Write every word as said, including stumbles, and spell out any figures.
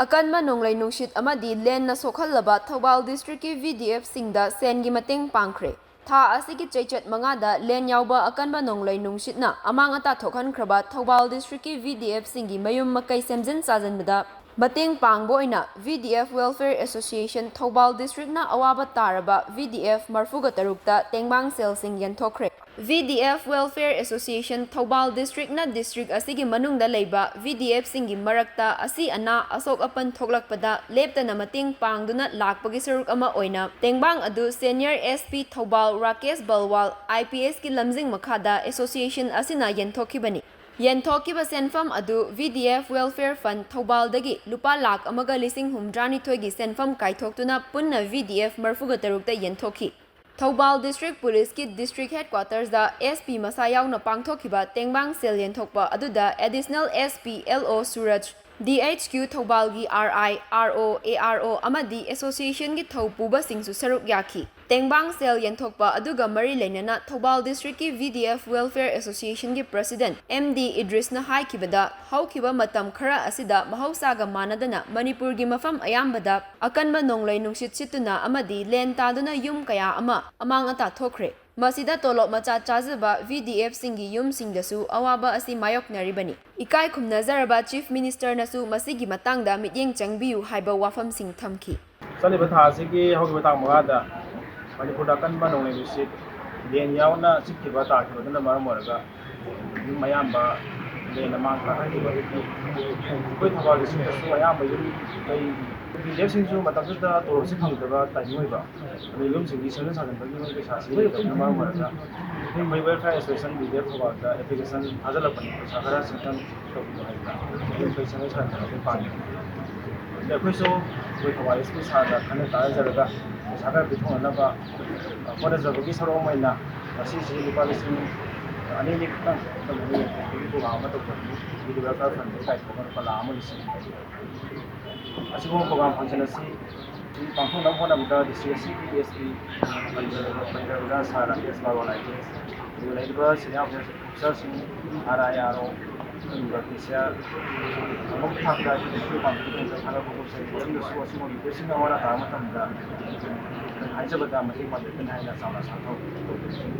ꯑꯀꯟꯕ ꯅꯣꯡꯂꯩ ꯅꯨꯡꯁꯤꯠ ꯑꯃꯗꯤ ꯂꯦꯟꯅ ꯁꯣꯛꯍꯜꯂꯕ ꯊꯧꯕꯥꯜ ꯗꯤꯁꯇ꯭ꯔꯤꯛꯀꯤ ꯚꯤ ꯗꯤ ꯑꯦꯐꯁꯤꯡꯗ ꯁꯦꯟꯒꯤ ꯃꯇꯦꯡ ꯄꯥꯡꯈ꯭ꯔꯦ꯫ ꯊꯥ ꯑꯁꯤꯒꯤ ꯆꯩꯆꯠ ꯃꯉꯥꯗ ꯂꯦꯟ ꯌꯥꯎꯕ ꯑꯀꯟꯕ ꯅꯣꯡꯂꯩ ꯅꯨꯡꯁꯤꯠꯅ ꯑꯃꯥꯡ ꯑꯇꯥ ꯊꯣꯛꯍꯟꯈ꯭ꯔꯕ ꯊꯧꯕꯥꯜ ꯗꯤꯁꯇ꯭ꯔꯤꯛꯀꯤ ꯚꯤ ꯗꯤ ꯑꯦꯐꯁꯤꯡꯒꯤ ꯃꯌꯨꯝ ꯃꯀꯩ ꯁꯦꯝꯖꯤꯟ ꯁꯥꯖꯤꯟꯕꯗ ꯃꯇꯦꯡ ꯄꯥꯡꯕ ꯑꯣꯏꯅ V D F Welfare Association Thoubal ꯗꯤꯁꯇ꯭ꯔꯤꯛꯅ ꯑꯋꯥꯕ ꯇꯥꯔꯕ ꯚꯤ ꯗꯤ ꯑꯦꯐ ꯃꯔꯤꯐꯨꯒ ꯇꯔꯨꯛꯇ ꯇꯦꯡꯕꯥꯡ ꯁꯦꯜꯁꯤꯡ ꯌꯦꯟꯊꯣꯛꯈ꯭ꯔꯦ꯫ V D F Welfare Association Thoubal ꯗꯤꯁꯇ꯭ꯔꯤꯛꯅ ꯗꯤꯁꯇ꯭ꯔꯤꯛ ꯑꯁꯤꯒꯤ ꯃꯅꯨꯡꯗ ꯂꯩꯕ ꯚꯤ ꯗꯤ ꯑꯦꯐꯁꯤꯡꯒꯤ ꯃꯔꯛꯇ ꯑꯁꯤ ꯑꯅꯥ, ꯑꯁꯣꯛ ꯑꯄꯟ ꯊꯣꯛꯂꯛꯄꯗ ꯂꯦꯞꯇꯅ ꯃꯇꯦꯡ ꯄꯥꯡꯗꯨꯅ ꯂꯥꯛꯄꯒꯤ ꯁꯔꯨꯛ ꯑꯃ ꯑꯣꯏꯅ ꯇꯦꯡꯕꯥꯡ ꯑꯗꯨ Senior S P Thoubal Rakesh ꯕꯜꯋꯥꯜ, I P ꯑꯦꯁꯀꯤ ꯂꯝꯖꯤꯡ ꯃꯈꯥꯗ association ꯑꯁꯤꯅ ꯌꯦꯟꯊꯣꯛꯈꯤꯕꯅꯤ꯫ ꯌꯦꯟꯊꯣꯛꯈꯤꯕ ꯁꯦꯟꯐꯝ ꯑꯗꯨ V D F Welfare Fund ꯊꯧꯕꯥꯜꯗꯒꯤ ꯂꯨꯄꯥ ꯂꯥꯈ ꯑꯃꯒ ꯂꯤꯁꯤꯡ ꯍꯨꯝꯗ꯭ꯔꯥꯅꯤꯊꯣꯏꯒꯤ ꯁꯦꯟꯐꯝ ꯀꯥꯏꯊꯣꯛꯇꯨꯅ ꯄꯨꯟꯅ ꯚꯤ ꯗꯤ ꯑꯦꯐ ꯃꯔꯤꯐꯨꯒ ꯇꯔꯨꯛꯇ ꯌꯦꯟꯊꯣꯛꯈꯤ꯫ ꯊꯧꯕꯥꯜ ꯗꯤꯁꯇ꯭ꯔꯤꯛ ꯄꯨꯂꯤꯁꯀꯤ ꯗꯤꯁꯇ꯭ꯔꯤꯛ ꯍꯦꯗꯀ꯭ꯋꯥꯇꯔꯁꯗ ꯑꯦꯁ ꯄꯤ ꯃꯁꯥ ꯌꯥꯎꯅ ꯄꯥꯡꯊꯣꯛꯈꯤꯕ ꯇꯦꯡꯕꯥꯡ ꯁꯦꯜ ꯌꯦꯟꯊꯣꯛꯄ ꯑꯗꯨꯗ Additional S P L O Suraj, D H Q ꯊꯧꯕꯥꯜꯒꯤ R I, R O, A R ꯑꯣ ꯑꯃꯗꯤ associationꯒꯤ ꯊꯧ ꯄꯨꯕꯁꯤꯡꯁꯨ ꯁꯔꯨꯛ ꯌꯥꯈꯤ꯫ ꯇꯦꯡꯕꯥꯡ ꯁꯦꯜ ꯌꯦꯟꯊꯣꯛꯄ ꯑꯗꯨꯒ ꯃꯔꯤ ꯂꯩꯅꯅ ꯊꯧꯕꯥꯜ ꯗꯤꯁꯇ꯭ꯔꯤꯛꯀꯤ ꯚꯤ ꯗꯤ ꯑꯦꯐ Welfare Associationꯒꯤ President ꯑꯦꯝ ꯗꯤ ꯏꯗ꯭ꯔꯤꯁꯅ ꯍꯥꯏꯈꯤꯕꯗ, ꯍꯧꯈꯤꯕ ꯃꯇꯝ ꯈꯔ ꯑꯁꯤꯗ ꯃꯍꯧꯁꯥꯒ ꯃꯥꯟꯅꯗꯅ ꯃꯅꯤꯄꯨꯔꯒꯤ ꯃꯐꯝ ꯑꯌꯥꯝꯕꯗ ꯑꯀꯟꯕ ꯅꯣꯡꯂꯩ ꯅꯨꯡꯁꯤꯠ ꯁꯤꯠꯇꯨꯅ ꯑꯃꯗꯤ ꯂꯦꯟ ꯇꯥꯗꯨꯅ ꯌꯨꯝ ꯀꯌꯥ ꯑꯃ ꯑꯃꯥꯡ ꯑꯇꯥ ꯊꯣꯛꯈ꯭ꯔꯦ꯫ ꯃꯁꯤꯗ ꯇꯣꯂꯣꯞ ꯃꯆꯥ ꯆꯥꯖꯕ ꯚꯤ ꯗꯤ ꯑꯦꯐꯁꯤꯡꯒꯤ ꯌꯨꯝꯁꯤꯡꯗꯁꯨ ꯑꯋꯥꯕ ꯑꯁꯤ ꯃꯥꯌꯣꯛꯅꯔꯤꯕꯅꯤ꯫ ꯏꯀꯥꯏ ꯈꯨꯝꯅꯖꯔꯕ Chief Ministerꯅꯁꯨ ꯃꯁꯤꯒꯤ ꯃꯇꯥꯡꯗ ꯃꯤꯠꯌꯦꯡ ꯆꯪꯕꯤꯌꯨ ꯍꯥꯏꯕ ꯋꯥꯐꯝꯁꯤꯡ ꯊꯝꯈꯤ꯫ ꯆꯠꯂꯤꯕ ꯊꯥ ꯑꯁꯤꯒꯤ ꯍꯧꯈꯤꯕ ꯇꯥꯡ ꯃꯉꯥꯗ ꯃꯅꯤꯄꯨꯔꯗ ꯑꯀꯟꯕ ꯅꯣꯡꯂꯩ ꯅꯨꯡꯁꯤꯠ, ꯂꯦꯟ ꯌꯥꯎꯅ ꯁꯤꯠꯈꯤꯕ ꯇꯥꯈꯤꯕ ꯑꯗꯨꯅ ꯃꯔꯝ ꯑꯣꯏꯔꯒ ꯌꯨꯝ ꯑꯌꯥꯝꯕ ꯂꯦꯟꯅ ꯃꯥꯡ ꯇꯥꯛꯍꯟꯈꯤꯕ ꯑꯗꯨꯒꯤ ꯑꯩꯈꯣꯏ ꯊꯧꯕꯥꯜ districtꯇꯁꯨ ꯑꯌꯥꯝꯕ ꯌꯨꯝ ꯀꯩ ꯚꯤ ꯗꯤ ꯑꯦꯐꯁꯤꯡꯁꯨ ꯃꯇꯝꯗꯨꯗ ꯇꯣꯂꯣꯞꯁꯤ ꯐꯪꯗꯕ timing ꯑꯣꯏꯕ, ꯑꯗꯨ ꯌꯨꯝꯁꯤꯡꯒꯤ ꯁꯦꯝꯖꯤꯟ ꯁꯥꯖꯤꯟꯕꯒꯤ ꯃꯣꯏ ꯄꯩꯁꯥꯁꯤ ꯂꯩꯇꯕꯅ ꯃꯔꯝ ꯑꯣꯏꯔꯒ ꯑꯩꯈꯣꯏ Welfare Association V D F ꯊꯧꯕꯥꯜꯗ application ꯊꯥꯖꯤꯜꯂꯛꯄꯅꯤ, ꯄꯩꯁꯥ ꯈꯔ sanction ꯇꯧꯕꯤꯌꯨ ꯍꯥꯏꯗꯅ꯫ ꯑꯗꯨ ꯑꯩꯈꯣꯏ ꯁꯦꯝꯖꯤꯟ ꯁꯥꯖꯤꯟꯕ ꯑꯩꯈꯣꯏ ꯄꯥꯝꯃꯤ꯫ ꯑꯗ ꯑꯩꯈꯣꯏꯁꯨ ꯑꯩꯈꯣꯏ ꯊꯧꯕꯥꯜ ꯑꯦꯁ ꯄꯤ ꯁꯥꯔꯗ ꯈꯟꯅ ꯇꯥꯟꯅꯖꯔꯒ ꯄꯩꯁꯥ ꯈꯔ ꯄꯤꯊꯣꯛꯅꯅꯕ ꯍꯣꯠꯅꯖꯕꯒꯤ ꯁꯔꯨꯛ ꯑꯃ ꯑꯣꯏꯅ ꯉꯁꯤꯁꯤ ꯂꯨꯄꯥ ꯂꯤꯁꯤꯡ ꯑꯅꯤꯅꯤ ꯈꯛꯇꯪ ꯑꯗꯨꯝ ꯌꯦꯡꯊꯣꯛꯄꯒꯤ program ꯑꯃ ꯇꯧꯖꯕꯅꯤ꯫ ꯚꯤ ꯗꯤ ꯑꯦꯐ Welfare Fundꯗꯒꯤ ꯀꯥꯏꯊꯣꯛꯑꯒ ꯂꯨꯄꯥ ꯂꯥꯈ ꯑꯃ ꯂꯤꯁꯤꯡ ꯑꯁꯤꯒꯨꯝꯕ program function ꯑꯁꯤ ꯄꯥꯡꯊꯣꯛꯅꯕ ꯍꯣꯠꯅꯕꯗ district ꯑꯁꯤꯒꯤ S P, ꯄꯟꯖ sir Rakesh ꯕꯥꯜꯋꯥꯜ I P S, ꯑꯗꯨꯒ ꯂꯩꯔꯤꯕ senior officerꯁꯤꯡ, ꯑꯥꯔ ꯑꯥꯏ, ꯑꯥꯔ ꯑꯣ, ꯑꯗꯨꯒ ꯀꯦ ꯁꯤ ꯑꯥꯔ, ꯊꯥꯛꯇ ꯑꯩꯈꯣꯏꯒꯤ ꯃꯇꯦꯡ ꯄꯥꯡꯕꯤꯕꯒꯤꯗꯃꯛꯇ ꯊꯥꯒꯠꯄ ꯐꯣꯡꯗꯣꯛꯆꯔꯤ꯫ ꯃꯔꯝꯗꯁꯨ ꯑꯁꯤꯒꯨꯝꯕ ꯂꯤꯗꯔꯁꯤꯡꯅ ꯑꯋꯥ ꯑꯅꯥ ꯇꯥꯕ ꯃꯇꯝꯗ ꯍꯥꯏꯖꯕꯗ ꯃꯇꯦꯡ ꯄꯥꯡꯕꯤꯔꯛꯀꯅꯤ ꯍꯥꯏꯅ ꯆꯥꯎꯅ ꯑꯁꯥ ꯇꯧꯖꯔꯤ꯫